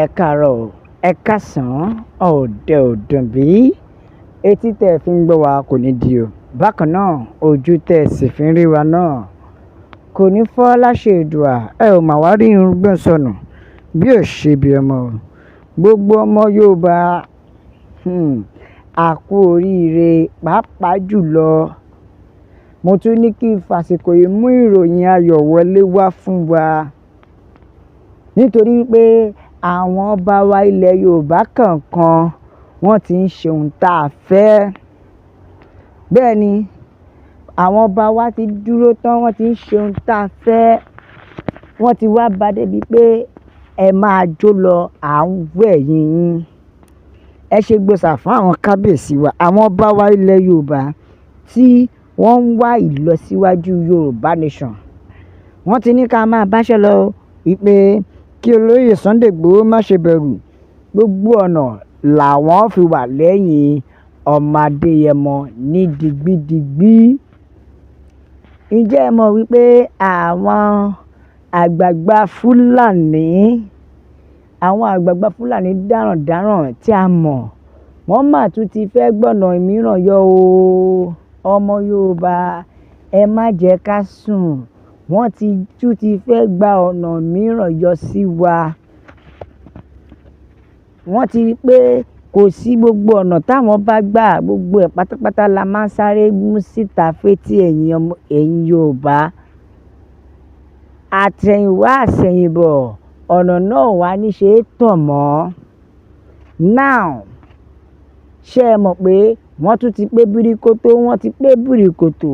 Ẹ káàárọ̀, ẹ káàsán, ọ̀dẹ̀ ò dùn bí. Etí tẹ fi ń gbọ́ wa kò ní di o. Bákan náà, ojú tẹ sì fi ń rí wa náà kò ní fọ́ láṣẹ Èdùà. Ẹ ò mà wá rí irun gbọ̀n sọnù bí ò ṣe bí ọmọ o. Gbogbo ọmọ Yorùbá, a kú oríire, pàápàá jùlọ. Mo tún ní kí n fàsìkò yìí mú ìròyìn ayọ̀ wọlé wá fún wa. Nítorí pé àwọn ọba wa ilẹ̀ Yorùbá kọ̀ọ̀kan wọ́n ti ń ṣe ohun tá a fẹ́. Bẹ́ẹ̀ ni, àwọn ọba wa ti dúró tán, wọ́n ti ń ṣe ohun tá a fẹ́. Wọ́n ti wá bá dé bí pé ẹ máa jó lọ, à ń wẹ̀ yín yín. Ẹ ṣe gbòòsà fún àwọn kábíyèsí wa, àwọn ọba wa ilẹ̀ Yorùbá tí wọ́n ń wá ìlọsíwájú Yorùbá nation. Wọ́n ti ní ká máa báṣẹ́ lọ wípé kí olóyè Sunday Igboho má ṣe bẹ̀rù. Gbogbo ọ̀nà làwọn fi wà lẹ́yìn ọmọ Adéyẹmọ ní digbídigbí. Ǹjẹ́ ẹ mọ̀ wípé àwọn àgbààgbà Fúlàní, àwọn àgbààgbà Fúlàní darandaran tí a mọ̀, wọ́n mà tún ti fẹ́ gbọ̀nà mìíràn yọ o. Ọmọ Yorùbá, ẹ má jẹ́ ká sùn. Wọ́n ti tún ti fẹ́ gba ọ̀nà mìíràn yọ sí wa. Wọ́n ti rí pé kò sí gbogbo ọ̀nà táwọn bá gbà, gbogbo ẹ̀ pátápátá la máa ń sáré mú síta fétí ẹ̀yin ọmọ, ẹ̀yin Yorùbá. Àtẹ̀yìnwá àsẹ̀yìnbọ̀, ọ̀nà náà wà ní ṣe é tọ̀ mọ́. Now, ṣé ẹ mọ̀ pé wọ́n tún ti pé bíríkótó, wọ́n ti pé bìrìkòtò,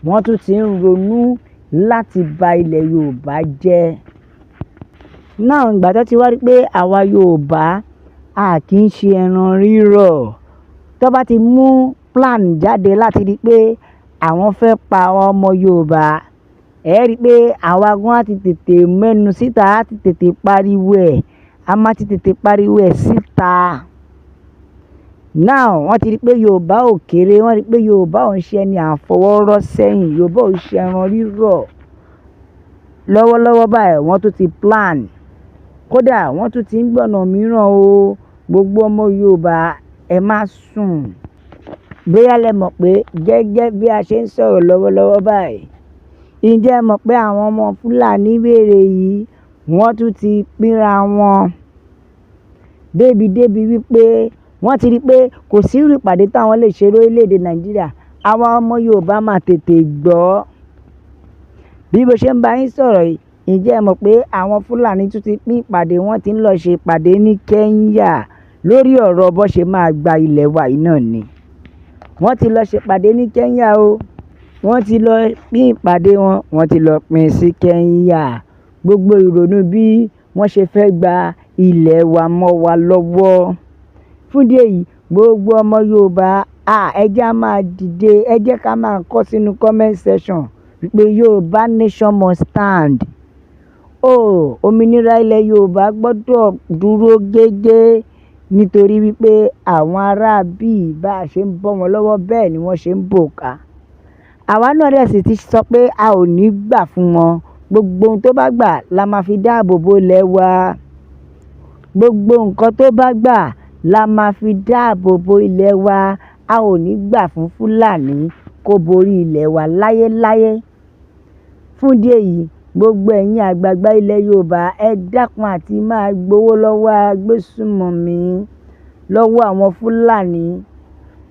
wọ́n tún ti ń ronú láti ba ilẹ̀ Yorùbá jẹ́. Now, ìgbà tó ti wá rí pé àwa Yorùbá a kì í ṣe ẹran rírọ̀, tó bá ti mú plan jáde láti rí pé àwọn fẹ́ pa àwọn ọmọ Yorùbá, ẹ rí pé àwa gan á ti tètè mẹ́nu síta, á ti tètè pariwo ẹ̀, a máa ti tètè pariwo ẹ̀ síta. Now, wọ́n ti rí pé Yorùbá ò kéré, wọ́n rí pé Yorùbá ò ń ṣe ẹni àfọwọ́rọ́ sẹ́yìn, Yorùbá ò ń ṣe ẹran rírọ̀. Lọ́wọ́lọ́wọ́ báyìí, wọ́n tún ti plan. Kódà wọ́n tún ti ń gbọ̀nà mìíràn o. Gbogbo ọmọ Yorùbá, ẹ má sùn. Bóyá lẹ mọ̀ pé gẹ́gẹ́ bí a ṣe ń sọ̀rọ̀ lọ́wọ́lọ́wọ́ báyìí, ǹjẹ́ ẹ mọ̀ pé àwọn ọmọ Fúlàní wèrè yìí, wọ́n tún ti pínra wọn débi débi wípé wọ́n ti rí pé kò sí irú ìpàdé táwọn lè ṣe lórílẹ̀ èdè Nàìjíríà. Àwọn ọmọ Yorùbá máa tètè gbọ́. Bí mo ṣe ń bá yín sọ̀rọ̀ yìí, ǹjẹ́ ẹ mọ̀ pé àwọn Fúlàní tún ti pín ìpàdé, wọ́n ti ń lọ ṣe ìpàdé ní Kenya lórí ọ̀rọ̀ bó ṣe máa gba ilẹ̀ wa yìí náà ni. Wọ́n ti lọ ṣe ìpàdé ní Kenya o. Wọ́n ti lọ pín ìpàdé wọn, wọ́n ti lọ pín sí Kenya. Gbogbo ìrònú bí wọ́n ṣe fẹ́ gba ilẹ̀ wa mọ́ wa lọ́wọ́. Fún ìdí èyí, gbogbo ọmọ Yorùbá, ẹ jẹ́ á máa dìde, ẹ jẹ́ ká máa kọ sínú comment section wípé Yorùbá nation must stand. Oh, òmìnira ilẹ̀ Yorùbá gbọdọ̀ dúró gẹ́gẹ́ nítorí wípé àwọn ará bí bá ṣe ń bọ́ wọn lọ́wọ́, bẹ́ẹ̀ ni wọ́n ṣe ń bò ká. Àwa náà dẹ̀ sì ti sọ pé a ò ní gbà fún wọn. Gbogbo ohun tó bá gbà la máa fi dáàbò bo ilẹ̀ wa. Gbogbo nǹkan tó bá gbà la máa fi dáàbò bo ilẹ̀ wa. A ò ní gbà fún Fúlàní kó borí ilẹ̀ wa láyéláyé. Fún ìdí èyí, gbogbo ẹ̀yin àgbàgbà ilẹ̀ Yorùbá, ẹ dákun àti máa gbowó lọ́wọ́ agbésùnmọ̀mí, lọ́wọ́ àwọn Fúlàní.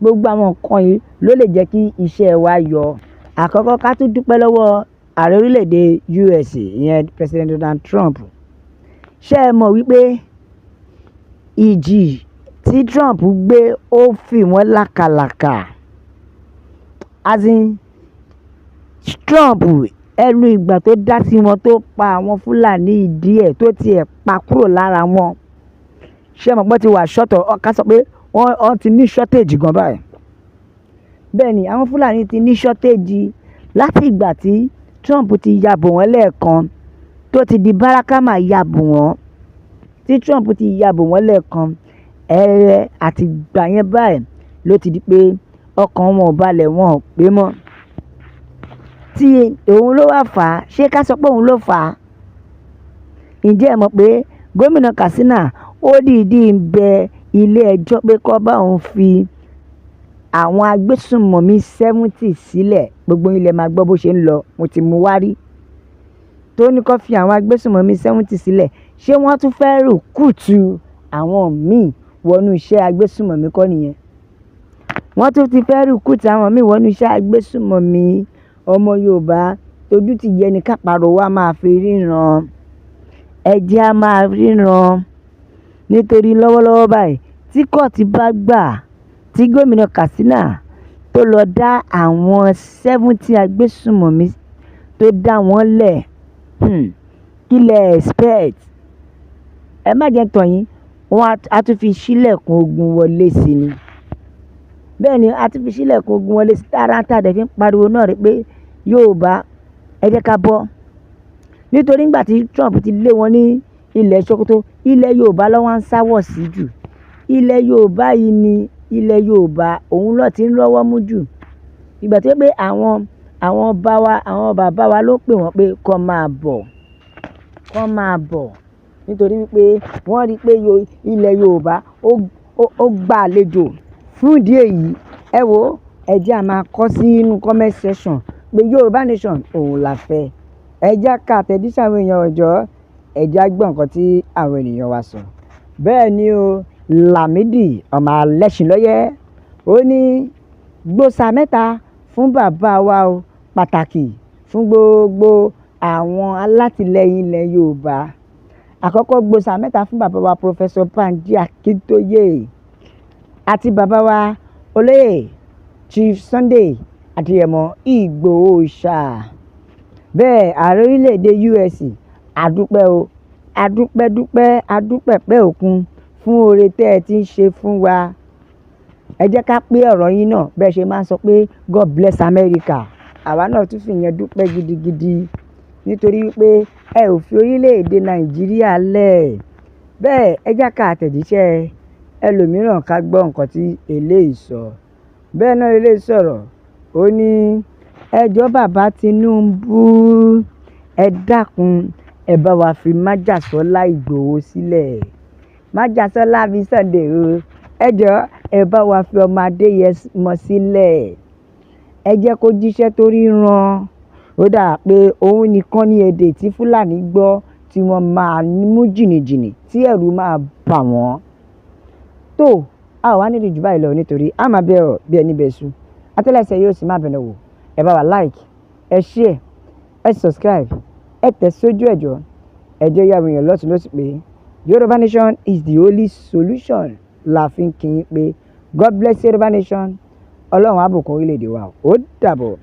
Gbogbo àwọn nǹkan yìí ló lè jẹ́ kí iṣẹ́ wa yọ. Àkọ́kọ́, ká tún dúpẹ́ lọ́wọ́ ààrẹ orílẹ̀-èdè US, ìyẹn President Donald Trump. Ṣé ẹ mọ̀ wípé ìjì tí Trump gbé ó fi wọ́n lákàlàkà? As in, Trump, ẹnu ìgbà tó dá sí wọn, tó pa àwọn Fúlàní díẹ̀ tó ti ẹ̀ pa kúrò lára wọn. Ṣé ẹ mọ̀ pé ó ti wà short of, ká sọ pé wọ́n ti ní shortage gan báyìí. Bẹ́ẹ̀ ni, àwọn Fúlàní ti ní shortage láti ìgbà tí Trump ti ya bò wọ́n lẹ́ẹ̀kan, tó ti di bárákámà ya bò wọ́n. Tí Trump ti ya bò wọ́n lẹ́ẹ̀kan, àti ìgbà yẹn báyìí ló ti di pé ọkàn wọn ò balẹ̀, wọn ò pé mọ́. Tí òun ló wá fà á, ṣé ká sọ pé òun ló fà á? Ǹjẹ́ ẹ mọ̀ pé gómìnà Katsina ó Ó dìídì ń bẹ ilé-ẹjọ́ pé kó bá òun fi àwọn agbésùnmọ̀mí 70 sílẹ̀. Gbogbo yín lẹ máa gbọ́ bó ṣe ń lọ, mo ti mú wá rí. Tó ní kó fi àwọn agbésùnmọ̀mí 70 sílẹ̀, ṣé wọ́n tún fẹ́ recruit àwọn míì wọnú iṣẹ́ agbésùnmọ̀mí kọ́ nìyẹn? Wọ́n tún ti fẹ́ recruit àwọn míì wọnú iṣẹ́ agbésùnmọ̀mí. Ọmọ Yorùbá, tójú ti yẹ ni kápárò wa máa fi ríran. Ẹ jẹ́ á máa ríran. Nítorí lọ́wọ́lọ́wọ́ báyìí, tí kóòtù bá gbà tí gómìnà Katsina tó lọ dá àwọn 70 agbésùnmọ̀mí tó dá wọn lẹ̀, kí lẹ expect? Ẹ má jẹ́ n tàn yín, wọ́n á tún fi ṣílẹ̀kùn ogun wọlé sí ni. Bẹ́ẹ̀ ni, a tún fi ṣílẹ̀kùn ogun wọlé sí. Ara tá a dẹ̀ fi ń pariwo náà rí pé Yorùbá, ẹ jẹ́ ká bọ́. Nítorí nígbà tí Trump ti lé wọn ní ilẹ̀ Sokoto, ilẹ̀ Yorùbá ló wá ń sáwọ̀ sí jù. Ilẹ̀ Yorùbá yìí ni ilẹ̀ Yorùbá, òun ló ti ń rọ́wọ́ mú jù. Ìgbà tó jẹ́ pé àwọn ọba wa, àwọn bàbá wa ló pè wọ́n pé kó máa bọ̀, kó máa bọ̀. Nítorí wípé wọ́n rí pé ilẹ̀ Yorùbá ó gba àlejò. Fún ìdí èyí, ẹ wò ó, ẹ jẹ́ a máa kọ sí inú comment section pé Yorùbá nation òun la fẹ́. Ẹ jẹ́ ká àtẹ̀jíṣẹ́ àwọn èèyàn ọ̀jọ́, ẹ jẹ́ á gbọ́ nǹkan tí àwọn ènìyàn wa sọ. Bẹ́ẹ̀ ni o, Lamidi ọmọ Alẹ́ṣinlọ́yẹ́, ó ní gbòòsà mẹ́ta fún bàbá wa o, pàtàkì fún gbogbo àwọn alátìlẹyìn ilẹ̀ Yorùbá. Àkọ́kọ́, gbòòsà mẹ́ta fún bàbá wa Professor Banji Akintoye àti bàbá wa Olóyè Chief Sunday Adéyẹmọ Ìgbòho Òòṣà. Bẹ́ẹ̀ ààrẹ orílẹ̀-èdè US, a dúpẹ́ o, a dúpẹ́ dúpẹ́, a dúpẹ́ pẹ́ òkun fún oore tẹ́ ẹ ti ń ṣe fún wa. Ẹ jẹ́ ká pé ọ̀rọ̀ yín náà bẹ́ẹ̀ ṣe máa ń sọ pé God bless America. Àwa náà tún fi ìyẹn dúpẹ́ gidigidi nítorí wípé ẹ ò fi orílẹ̀-èdè Nàìjíríà lẹ̀. Bẹ́ẹ̀ ẹ jẹ́ ká àtẹ̀jíṣẹ́ ẹlòmíràn ká gbọ́ nǹkan tí eléyìí sọ. Bẹ́ẹ̀ náà eléyìí sọ̀rọ̀, ó ní ẹ jọ̀ọ́ bàbá Tinubu, ẹ dákun, ẹ bá wa fi Májàsọ́lá Ìgbòho sílẹ̀. Májàsọ́lá mi Sunday o. Ẹ jọ̀ọ́ ẹ bá wa fi ọmọ Adéyẹmọ sílẹ̀. Ẹ jẹ́ kó jíṣẹ́ tó ríran. Ó dà pé òun nìkan ní èdè tí Fúlàní gbọ́ tí wọ́n máa mú jìnnìjìnnì tí ẹ̀rù máa bà wọ́n. Tó, a ò wá nílùú jù báyìí lọ nítorí a máa bẹ̀ ọ́ bí ẹni bẹ̀ ṣu. Atẹ́lẹsẹ̀ yóò sì máa bẹ̀rẹ̀ wò. Ẹ bá wa like, ẹ share, ẹ subscribe, ẹ tẹ̀ sójú ẹ̀jọ̀. Ẹ jẹ́ yá àwọn èèyàn lọ́tùn lósì pé Yorùbá nation is the only solution la fi ń kí yín pé God bless Yorùbá nation. Ọlọ́run á bùkún orílẹ̀-èdè wa. Ó dàbọ̀.